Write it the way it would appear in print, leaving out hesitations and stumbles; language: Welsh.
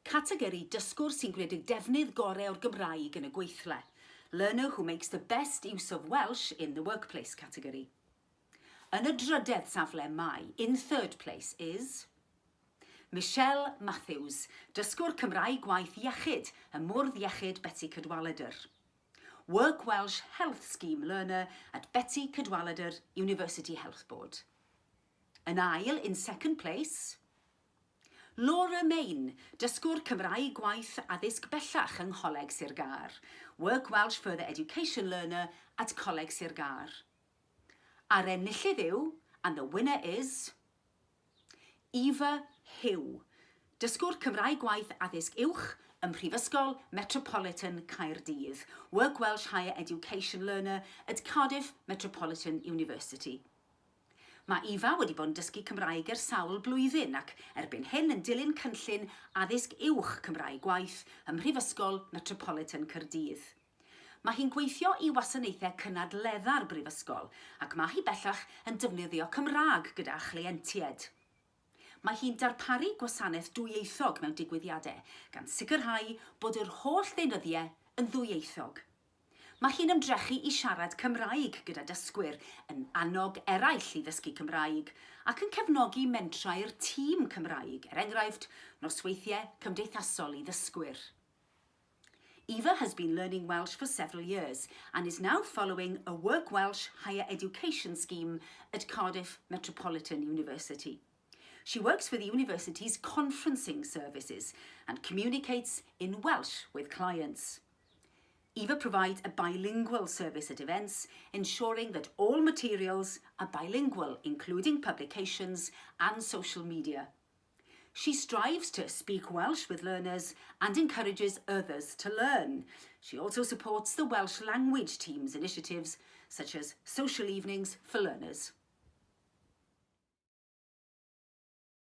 Categori dysgwr sy'n gwneud y defnydd gorau o'r Gymraeg yn y gweithle, Learner who makes the best use of Welsh in the workplace category. Yn y drydedd safle mae, in third place is, Michelle Matthews, dysgwr Cymraeg Gwaith Iechyd ym Mwrdd Iechyd Betsi Cadwaladr. Work Welsh Health Scheme learner at Betsi Cadwaladr University Health Board. Yn ail, in second place, Laura Main, dysgwr Cymraeg Gwaith Addysg Bellach yng Ngholeg Sir Gâr, Work Welsh Further Education Learner at Coleg Sir Gâr. A'r enillydd yw, and the winner is, Eva Huw, dysgwr Cymraeg Gwaith Addysg Uwch ym Mhrifysgol Metropolitan Caerdydd, Work Welsh Higher Education Learner at Cardiff Metropolitan University. Mae Eva wedi bod yn dysgu Cymraeg ers sawl blwyddyn ac erbyn hyn yn dilyn cynllun addysg uwch Cymraeg Gwaith ym Mhrifysgol Metropolitan Caerdydd. Mae hi'n gweithio i wasanaethau cynadledda'r brifysgol ac mae hi bellach yn defnyddio Cymraeg gyda chleientiaid. Mae hi'n darparu gwasanaeth dwyieithog mewn digwyddiadau, gan sicrhau bod yr holl ddeunyddiau yn ddwyieithog. Mae hi'n ymdrechu i siarad Cymraeg gyda dysgwyr, yn annog eraill i ddysgu Cymraeg, ac yn cefnogi mentrau'r tîm Cymraeg, er enghraifft, nosweithiau cymdeithasol i ddysgwyr. Eva has been learning Welsh for several years and is now following a Work Welsh Higher Education scheme at Cardiff Metropolitan University. She works for the university's conferencing services and communicates in Welsh with clients. Eva provides a bilingual service at events, ensuring that all materials are bilingual, including publications and social media. She strives to speak Welsh with learners and encourages others to learn. She also supports the Welsh language team's initiatives, such as social evenings for learners.